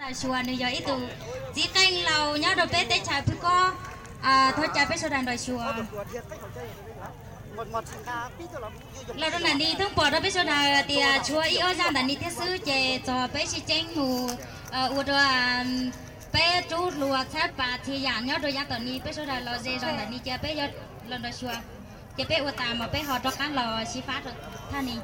Xyuas nws yog ib tug txiv qeej laus nyob rau peb teb chaws Phwj Kob, thov caw peb sawv daws nrog xyuas. Los rau ntawm ni thoob pom rau peb sawv daws tias tshuav ib ob zaj ntawm ni thiab xwb ces txog peb sib ceeb mus ua rau peb rub hluas txhab pas txhia yam nyob rau yav tom ni peb sawv daws los ze zog ntawm ni ces peb yuav los nrog xyuas. Ces peb ua tas mas peb ho rov qab los xyiv fab rau thaj ni.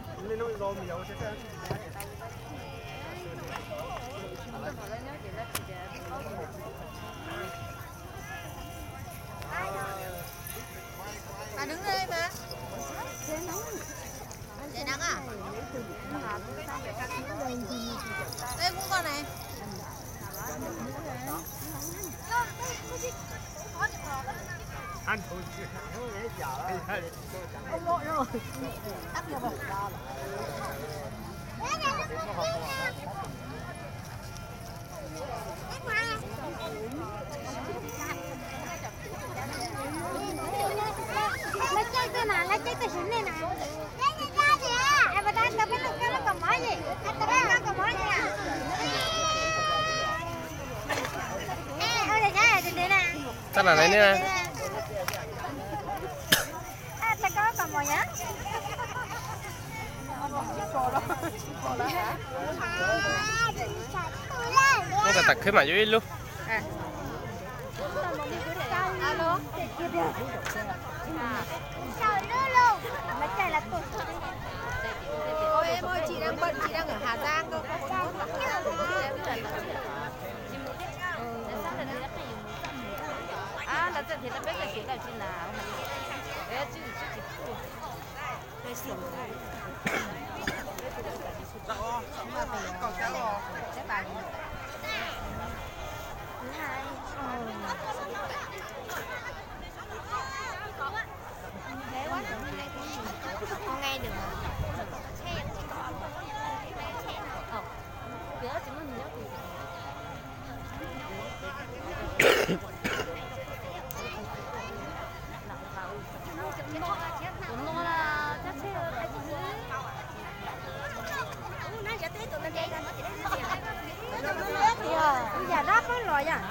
Tab lam ne, tab tam khwb mam yuav ib lub. Yam dab pob los yom.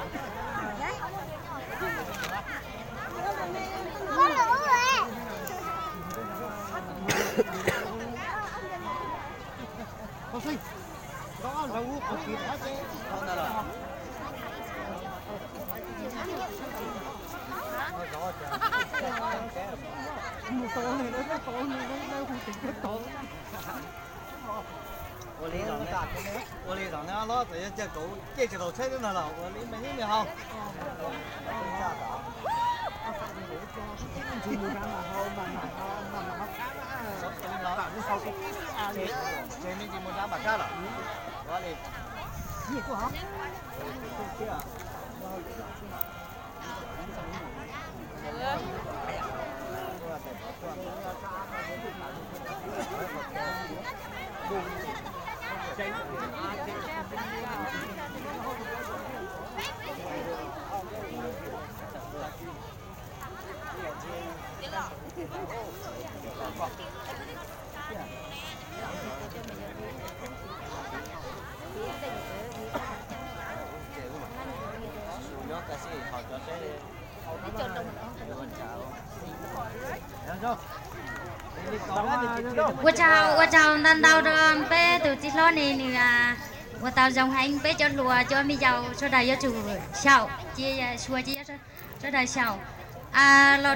Ua li, ua li zaum no los txawm yog cawm kauv ces tsis tau tsheb no los ua li me nyuam me hau. Ces me ntsis mus nrab npam kab los ua li. Ua tsaug, ua tsaug ntau ntau rau peb tus txiv hlob ne, nws ua tau zoo heev, peb cov hluas cov me yaus sawv daws yuav tsum xyaum ces xyuas ces sawv daws xyaum los